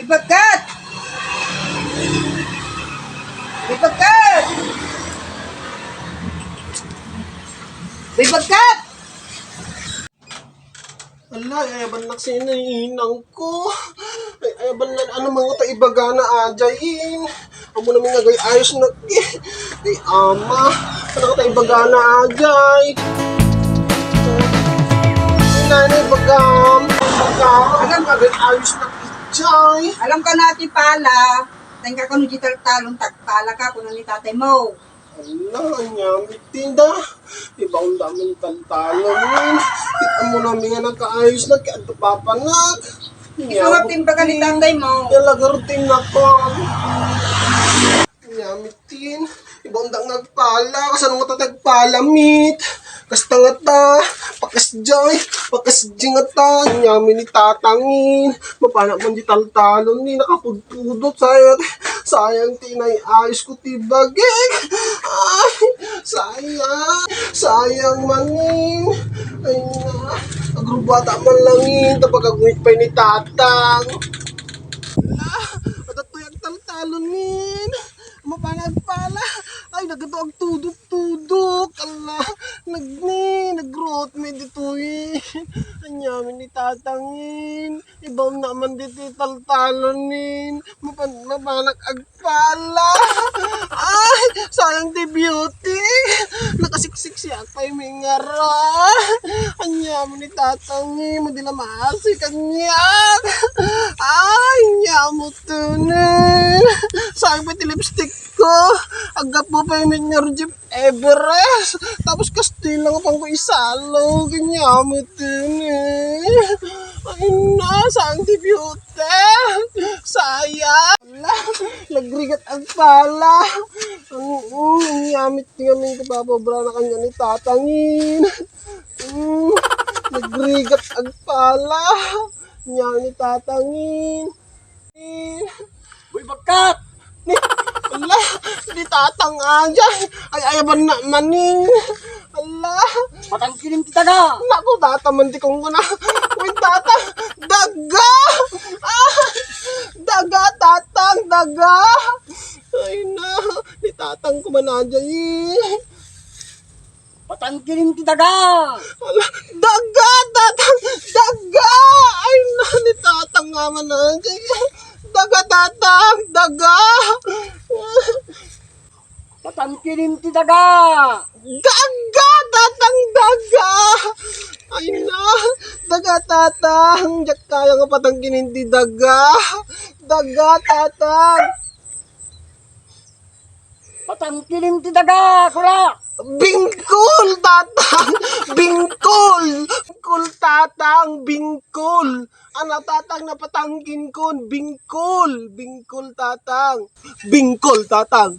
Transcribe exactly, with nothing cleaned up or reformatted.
Bibagkat! Bibagkat! Bibagkat! Ala, ay, ayaban nak sino inang ko. Ay, ay, ayaban na, ano man ta ibagana, ajayin. Amo na mi nga agay-ayos na. Ay, ama. Ano ta ibagana, ajay? Ay, nanay, bagam. Bagam, agay-ayos na, ajay. Alam ka na, ti pala. Tengka ko no di taltalon, tagpala ka, kuno ni tatay mo. Ala, anya, mitinda. Ibaon da man taltalon. Kita mo na mi nga nagkaayos na, kaya ito papanak. Ikaw nga timbagan ni tatay mo. Talaga routine na ko. Anya, mitin. Ibaon da nga agpala. Kasano nga tatagpala, mit? Kasta nga ta. Pakasjay. Pakasjay nga ta. Anya, mi ni tatangin. Mapanak man di taltalon ni nakapudpudot. Sayang, sayang ti inay-ayos ko ti bagik. Ay, sayang. Sayang manin. Ay na. Agrubata man langin. Tapag agngit pay ni tatang. Ala, adatoy agtaltalon nin. Mapanagpala. Ay, nagado agtudok-tudok. Ala, nagni, nagrot mi ditoy. Anya mi ni tatangin. Ibaon na man ditoy taltalon nin. Mapan-, mapanak agpala. Ay, sayang ti beauty. Nakasiksik siya pay mingara. Anya mi ni tatangin. Madila maasi kanya. Ay, anya mo tunin. Sayang pay ti lipstick ko. Aggapu pay mi nga Jeep Everest. Tapos Kastila nga pangko isalo. Kanya mo tunin. Ay na, sayang ti beauty. Sayang. Ala, nagrigat agpala. Ang, mm, yamit nga min kapapabra na kanya ni tatangin. Mm, nagrigat agpala. Nya ni tatangin. Eh, Boy, bakkat! Ni, ala, ni tatang aja. Ay, ayaban na manin. Ala. Patangkilin ti daga. Naku, tata man ti kung kuna. Uy, tata. Daga! Ah! Daga, tatang, daga! Ay na, ni tatang kuman aja, eh. Patangkilin ti daga. Ala, daga, tatang, daga! Ay na, ni tatang nga man, ah. Daga, tatang, daga! Patangkilin ti daga. Daga, tatang, daga! Ay na, daga, tatang. Diak kaya nga patangkilin ti daga. Daga, tatang. Patangkilin ti daga, kura! Bingkol, tatang! Bingkol! Bingkol, tatang! Bingkol! Ana, tatang, napatangkin kon. Bingkol! Bingkol, tatang! Bingkol, tatang!